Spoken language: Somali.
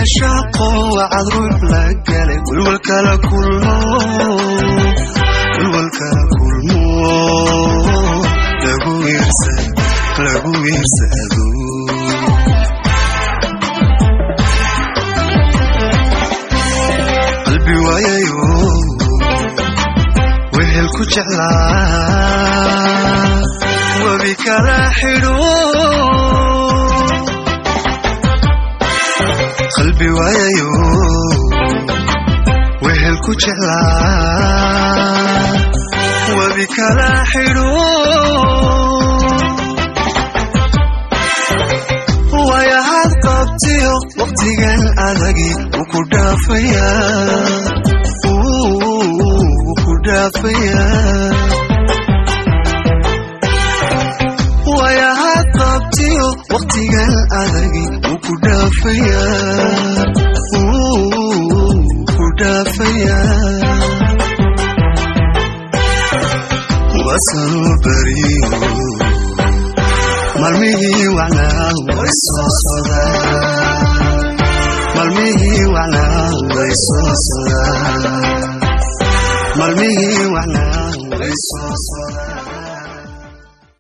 Caashaqo wacad ruux la galay, walwalkala kulmo, walwalkala kulmo, lagu wiirsa, lagu wiirsado. Qalbi waayayo wehel ku jeclaa, webi kala xidho. Qalbi waayayo wehel ku jeclaa, webi kala xidho. Waayahaad qabtiyo waqtigan adagi wuu ku dhaafayaa, wuu ku dhaafayaa. Waayahaad qabtiyo waqtigan adagi wuu ku dhaafayaa, wuu ku dhaafayaa. Wasanuu bariyo maalmihii wacnaa way soo sodaan, maalmihii wacnaa way soo sodaan, maalmihii wacnaa way soo sodaan.